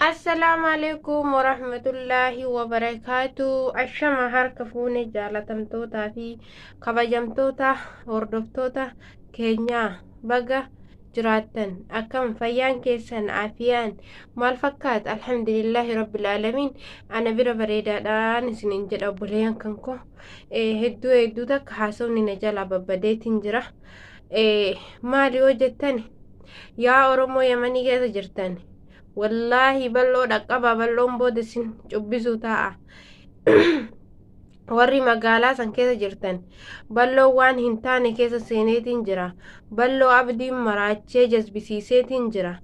Assalaamu alaikum warahmatullaahi wabarakaatu. Ashama harka fuune jaalatamtootaa fi kabajamtoota hordoftoota keenyaa baga jiraattan akkam fayyaan keessan afiyaan maal fakkaata? Alhamdulillaahi rabbil aalamiin ana bira bareedaadhaan isiniin jedha obboleeyyan kan koo hedduu hedduu takka haasawni na jalaa babbadeetiin jira. Maali yoo jettan yaa Oromoo Yamanii keessa jirtan wallaahi bal'oo dhaqqabaa bal'oon booda isin cubbisuu taa'a. Warri magaalaa san keessa jirtan bal'oo waan hin taane keessa seeneetiin jira. Bal'oo abdiin maraachee jazbisiiseetiin jira.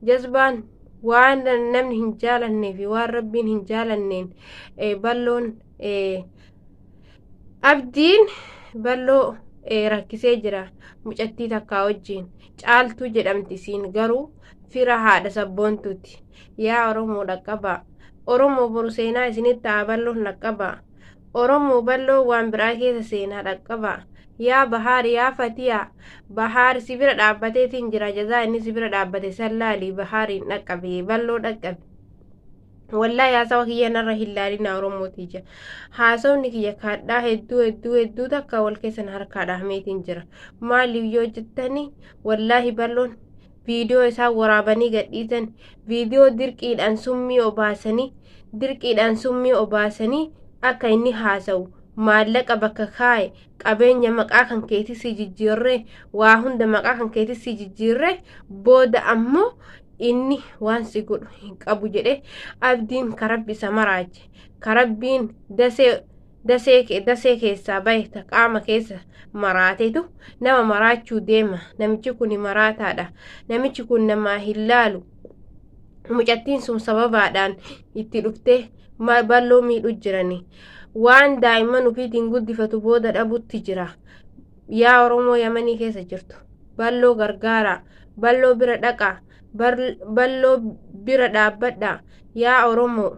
Jazbaan waan namni hin jaalannee fi waan rabbiin hin jaalanneen bal'oon Abdiin bal'oo rakkisee jira mucattii takkaa wajjiin caaltuu jedhamti isiin garuu fira haadha sabboontuuti yaa oromoo dhaqqabaa oromoo boru seenaa isinitti ta'a bal'oon dhaqqabaa oromoo bal'oo waan biraa keessa seenaa dhaqqabaa yaa bahaar yaa fatiyaa bahaar si bira dhaabbateetiin jira jazaa inni si bira dhaabbate san laalii bahaariin dhaqqabe bal'oo dhaqqabe Wallaahi haasawa kiyya narra hin laalina Oromoo tiyya. Haasawni kiyya kaadhaa hedduu hedduu hedduu takka wal keessan harkaa dhahameetiin jira. Maaliif yoo jettani wallaahi bal'oon viidiyoo isaan waraabanii gadhiisan viidiyoo dirqiidhaan summii obaasanii dirqiidhaan summii obaasanii akka inni haasawu maallaqa bakka kaaye qabeenya maqaa kan keetii si jijjiirree waa hunda maqaa kan keetii si jijjiirree booda ammoo inni waan si godhu hin qabu jedhe abdiin ka rabbi isa maraache ka rabbiin dasee dasee dasee keessaa bahe ta qaama keessa maraatetu nama maraachuu deema namichi kun maraataadha namichi kun namaa hin laalu mucattiin sun sababaadhaan itti dhuftee balloo miidhu jirani waan daa'imman ofiitiin guddifatu booda dhabutti jira Yaa Oromoo Yamanii keessa jirtu balloo gargaaraa balloo bira dhaqaa balloo bira dhaabbadhaa yaa Oromoo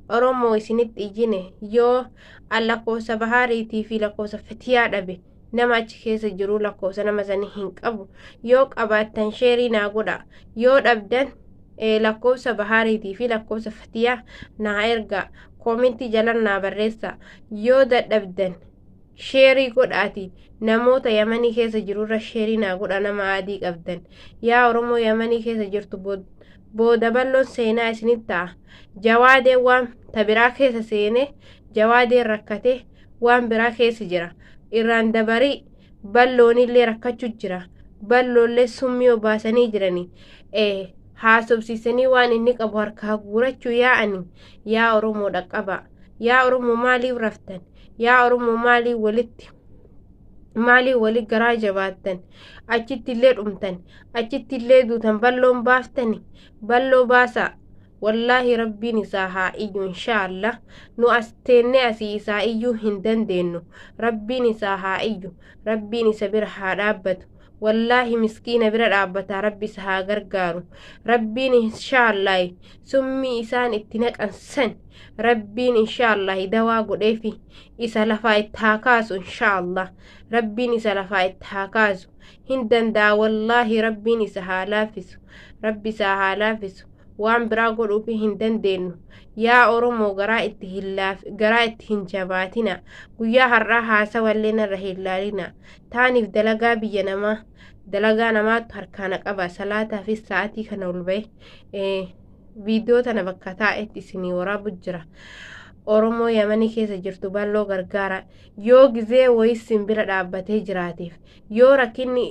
Oromoo isinitti iyyine yoo an lakkoofsa bahaariitii fi lakkoofsa fatiyaa dhabe nama achi keessa jiruu lakkoofsa nama sanii hin qabu yoo qabaattan sheerii naa godhaa yoo dhabdan lakkoofsa bahaariitii fi lakkoofsa fatiyaa naa ergaa koomentii jalan naa barreessaa yoo dadhabdan sheerii godhaati namoota yamanii keessa jirurra sheerii naa godha nama adii qabdan yaa oromoo yamanii keessa jirtu booda balloon seenaa isinitti ta'a jawaadeen waan ta biraa keessa seene jawaadeen rakkate waan biraa keessa jira irraan dabarii balloonillee rakkachuu jira balloollee summii obaasanii jiranii haasobsiisanii waan inni qabu harkaa guurachuu yaa'anii yaa oromoo dhaqqabaa yaa oromoo maaliif raftan Yaa Oromoo maalii walitti maalii wali garaa jabaattan achitti illee dhumtan achitti illee duutan balloon baaftani balloo baasaa wallaahi rabbiin isaa haa iyyu inshaallah nu as teennee asii isaa iyyuu hin dandeenyu rabbiin isaa haa iyyu rabbiin isa bira haa dhaabbatu wallaahi miskiina bira dhaabbataa rabbi isa haa gargaaru rabbiin inshaallahi summii isaan itti naqan san rabbiin inshaallahi dawaa godheefi isa lafaa itti haa kaasu inshaallah rabbiin isa lafaa itti haa kaasu hin danda'a wallaahi rabbiin isa haa laaffisu rabbi isaa haa laaffisu waan biraa godhuufi hin dandeenyu yaa oromoo garaa itti hin laaf garaa itti hin jabaatina guyyaa har'aa haasawallee narra hin laalina taaniif dalagaa biyya namaa dalagaa namaatu harkaa na qaba salaataafis sa'aatii kana ol ba'e viidiyoo tana bakka taa'etti isinii waraabu jira oromoo yamanii keessa jirtu balloo gargaara yoo gizee wayii isin bira dhaabbatee jiraateef yoo rakkinni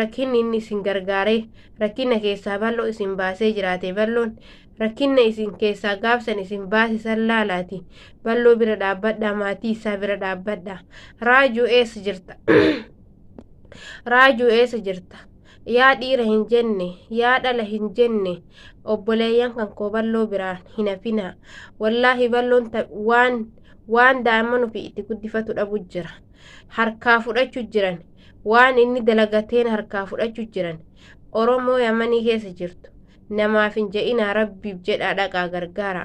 rakkinni inni isin gargaaree rakkina keessaa bal'oo isin baasee jiraate bal'oon rakkinna isin keessaa gaafsan isin baase san laalaati bal'oo bira dhaabbadhaa maatii isaa bira dhaabbadhaa raajuu eessa jirta raajuu eessa jirta yaa dhiira hin jenne yaa dhala hin jenne obboleeyyan kan koo bal'oo biraan hin hafinaa wallaahi bal'oon waan waan daa'imman ofii itti guddifatu dhabu jira harkaa fudhachu jiran waan inni dalagateen harkaa fudhachu jiran oromoo yamanii keessa jirtu namaaf hin je'inaa rabbiif jedhaa dhaqaa gargaara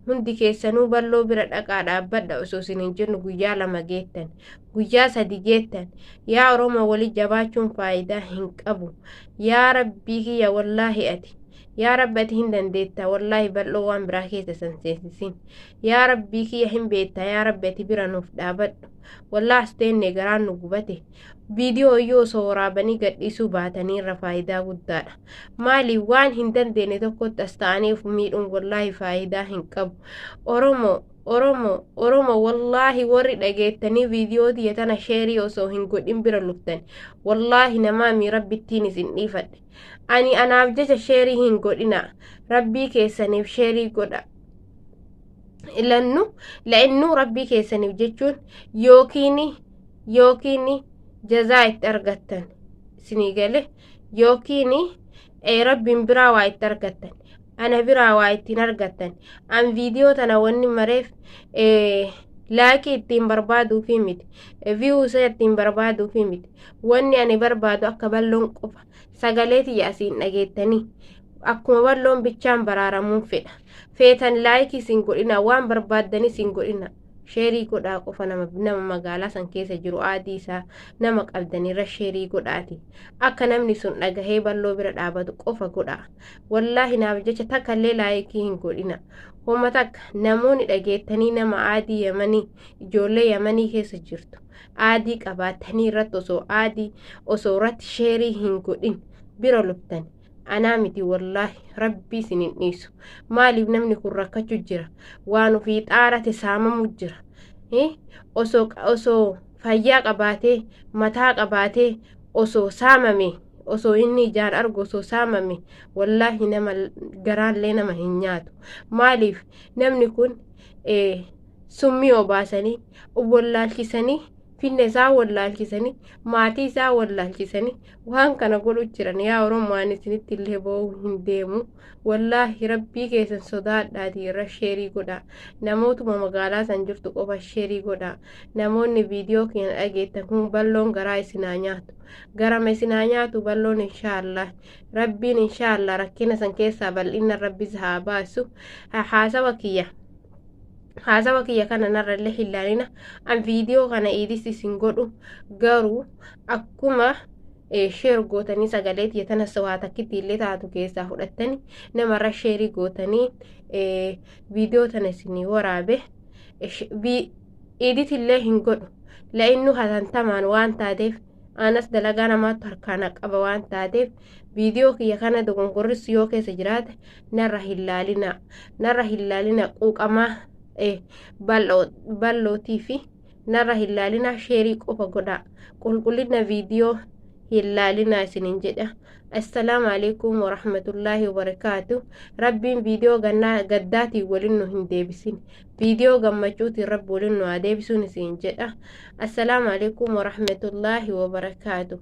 hundi keessanuu balloo bira dhaqaa dhaabbadha osoo isin hin jennu guyyaa lama geettan guyyaa sadi geettan yaa oromoo wali jabaachuun faayidaa hin qabu yaa rabbii kiyya wallaahi ati Yaa Rabbi, ati hin dandeetta. Wallaahi Bal'oo waan biraa keessa san seensisin. Yaa Rabbii kiyya, hin beekta. Yaa Rabbi, ati bira nuuf dhaabadhu. Wallaahi as teenne garaan nu gubate. Viidiyoo iyyuu osoo waraabanii gadhiisuu baatanii irra faayidaa guddaadha. Maali, waan hin dandeenye tokkotti as ta'anii of miidhuun wallaahi faayidaa hin qabu. Oromoo, Oromoo, Oromoo, wallaahi warri dhageettanii viidiyoo tiyya tana share osoo hin godhin bira luftan, wallaahi namaa mi rabbittiin isin dhiifadhe. Ani anaaf jecha share hin godhina, Rabbii keessaniif share godha. Lannu la'innu Rabbii keessaniif jechuun yookiin jazaa itti argattan isinii gale, yookiin Rabbiin biraa waa itti argattan, ana biraa waa ittiin argattan. An viidiyoo tana wanni mareef like ittiin barbaaduufi miti, view isa ittiin barbaaduufi miti. Wanni ani barbaadu akka Balloon qofa sagalee tiyya asiin dhageettanii akkuma Balloon bichaan baraaramuun fedha. Feetan like isin godhina, waan barbaaddan isin godhina, share godhaa qofa. Nama magaalaa san keessa jiru, aadii isaa nama qabdanirra share godhaati, akka namni sun dhagahee Balloo bira dhaabatu qofa godhaa. Wallaahi naaf jecha takka illee like hin godhina, homa takka. Namoonni dhageettanii nama aadii Yamanii, ijoollee Yamanii keessa jirtu, aadii qabaatanii irratti osoo aadii osoo irratti share hin godhin bira luftan, anaa miti, wallaahi Rabbii isin hin dhiisu. Maaliif, namni kun rakkachuu jira, waan ofii xaarate saamamu jira. Osoo fayyaa qabaatee, mataa qabaatee, osoo saamame, osoo inni ijaan argu osoo saamame, wallaahi nama garaallee nama hin nyaatu. Maaliif, namni kun summii obaasanii wallaalchisanii, finna isaa wallaalchisanii, maatii isaa wallaalchisanii waan kana godhu jiran. Yaa Oromoo, ani isinitti illee boo'uu hin deemu. Wallaahi Rabbii keessan sodaadhaatii irra share godhaa. Namootuma magaalaa san jirtu qofa share godhaa. Namoonni viidiyoo keenya dhageettan kun, Balloon garaa isinaa nyaatu, garama isinaa nyaatu Balloon. Inshaallah Rabbiin, inshaallah rakkina san keessaa bal'inna Rabbis haa baasu. Haasawa kiyya kana narrallee hin laalina. An viidiyoo kana edit isin godhu, garuu akkuma share gootanii sagalee tiyya tana waa takkitti illee taatu keessaa fudhattanii namarra share gootanii viidiyoo tana isinii waraabe. Edit illee hin godhu, la'innu hatantamaan waan taateef, anas dalagaa namaatti harkaan qaba waan taateef, viidiyoo kiyya kana dogongorris yoo keessa jiraate narra hin laalina, narra hin laalina. Quuqamaa Ballootii fi narra hin laalina, share qofa godhaa, qulqullina viidiyoo hin laalinaa isinin jedha. Assalaamu alaikum warahmatullaahi wabarakaatu. Rabbiin viidiyoo gaddaatiin waliin nu hin deebisin, viidiyoo gammachuutiin Rabbi waliin nu haa deebisuun isin jedha. Assalaamu alaikum warahmatullaahi wabarakaatu.